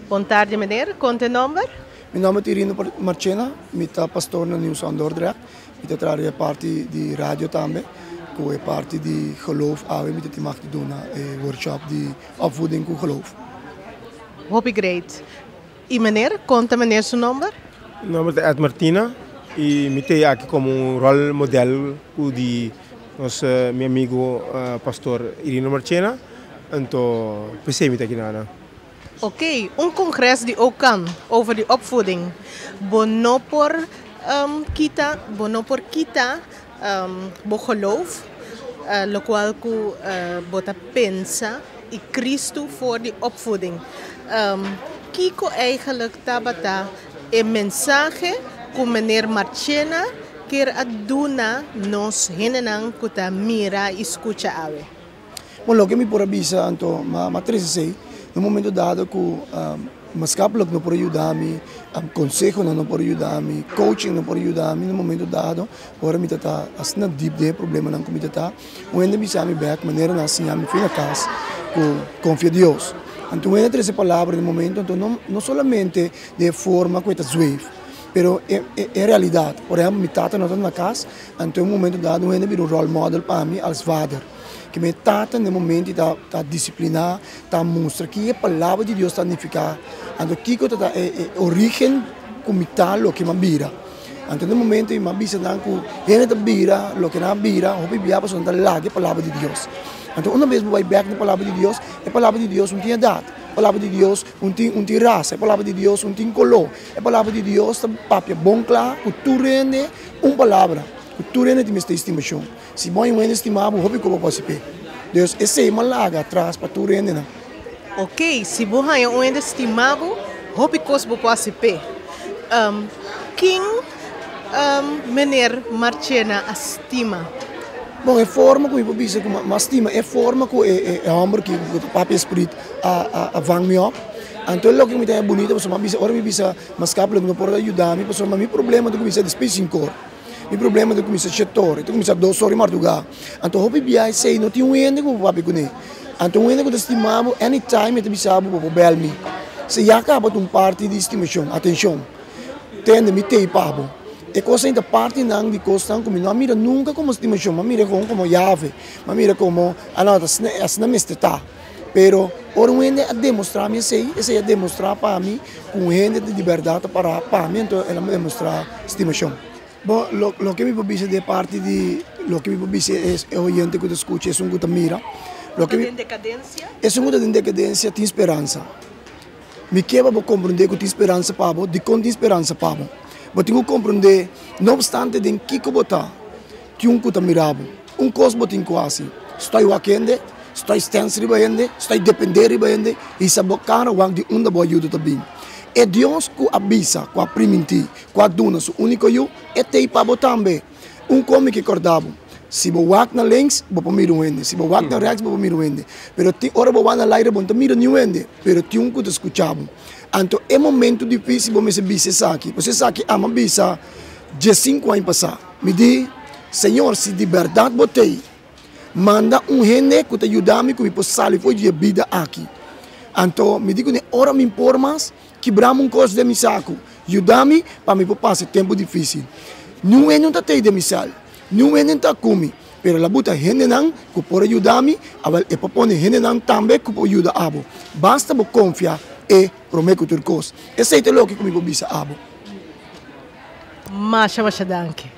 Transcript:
Bon tardi meneer, kon ta e nomber? Mi nomber ta Irino Marchena, mi ta pastor na Nieuw Zon Dordrecht. Mi ta traha riba e parti di radio tambe, ku e parti di geloof awe mi ta tin mag di duna e workshop di opvoeding ku geloof. Hopi great. I meneer, kon ta meneer su nomber? Mi nomber ta Ed Martina i mi ta aki komo un rol model ku di nos mi amigo pastor Irino Marchena, anto p'esei mi ta aki nan. Ok, un congres di Ocan over di opvoeding. Bo no por kita, bo no por kita bo geloof, locual cu bo ta pensa y Cristo for di opvoeding. Kico eigenlijk tabata e mensahe cu meneer Marchena kier a duna nos hendenan cu ta mira y scucha awe? Bon, loke mi por a bisa anto m'a trese esei, na un momento dado ku maatschappelijk no por a yuda mi, konsehonan no por a yuda mi, coaching no por a yuda mi, na un momento dado ora mi ta ta asina dip den e problemanan ku mi ta ta, un hende a bisa mi bek manera nan a siña mi fin na kas ku konfia Dios. Anto un hende a trese e palabra den e momento anto no solamente den e forma ku e ta zweef, pero e realidat. Por ehempel mi tata no ta na kas, anto e un momento dado un hende a bira un role model pa mi als vader. Ki mi tata na e momento ta ta disipliná, ta mustra ki e palabra di Dios ta nifiká, anto kiko ta ta e e orígen ku mi ta loke mi a bira. Anto na e momento mi a bisa nan ku hende ta bira loke nan a bira hopi bia pasobra nan ta laga e palabra di Dios. Anto una bes bo bai bèk na e palabra di Dios, e palabra di Dios no tin edat, e palabra di Dios no tin no tin rasa, e palabra di Dios no tin koló, e palabra di Dios ta papia bon kla ku tur hende un palabra, ku tur hende tin mester estimashon. Si bo un hende stima bo, hopi ku bo por hasi p'e. Dus esei mi a laga atras pa tur hendenan. Ok, si bo haña un hende stima bo, hopi kos bo por hasi p'e. Kin meneer Marchena a stima? Bon, e forma ku mi por bisa ku mi a stima, e forma ku e hòmber ki ku ta papia sprit a vang mi òp. Anto e loke ku mi ta haña bunita pasobra mi a bisa, ora mi bisa maskapelijk no por a yuda mi pasobra mi problema ta kuminsá despues sinkor. Mi problema ta kuminsá shete ora, i ta kuminsá dos ora di mardugá. Anto hopi bia esei no tin un hende ku bo papia kuné. Anto un hende ku ta stima bo anytime e ta bisa bo, bo por bèl mi. Si ya kaba ta un parti di stimashon, atenshon. Tende, mi t'ei pa bo. E kos ei ta partinan di kosnan ku mi no a mira nunka komo stimashon, mi a mira kon komo yave, mi a mira komo, a no, ta asina mester ta. Pero ora un hende a demostrá mi esei, esei a demostrá pa mi ku un hende di bèrdat ta pará pa mi, anto el a demostrá stimashon. Bo, loke mi por bisa di e parti di, loke mi por bisa e oyente ku ta skucha, esun ku ta mira, loke mi, esun ku ta den dekadensia tin speransa. Mi ke pa bo komprondé ku tin speransa pa bo, dikon tin speransa pa bo? Bo tin ku komprondé, no opstante den kiko bo ta, Tin un ku ta mira bo. Un kos bo tin ku hasi, stoi wak hende, stoi stens riba hende, stoi dependé riba hende, hisa bo kara wak di unda bo ayuda ta bin. E Dios ku a bisa, ku a primintí, ku a duna su úniko Yu, e t'ei pa bo tambe. Un kos mi ke kòrda bo, si bo wak na links, bo por mira un hende, si bo wak na rèks, bo por mira un hende. Pero tin ora bo wak na laira, bo no ta mira niun hende, pero tin un ku ta skucha bo. Anto e momentu difísil bo mester bisa esaki, pasobra esaki amo a bisa diesinku aña pasá. Mi di, Señor, si di bèrdat bo t'ei, manda un hende ku ta yuda mi ku mi por sali for di e bida aki. Anto mi di kuné, Ora mi por mas, kibrami un kos den mi saku, yuda mi pa mi por pasa e tempu difísil. Niun hende no ta t'ei den mi sèl, niun hende no ta ku mi, pero el a buta hendenan ku por a yuda mi, awèl e por pone hendenan tambe ku por yuda abo. Basta bo konfia e promé ku tur kos. Esei ta loke ku mi por bisa abo. Masha masha danki.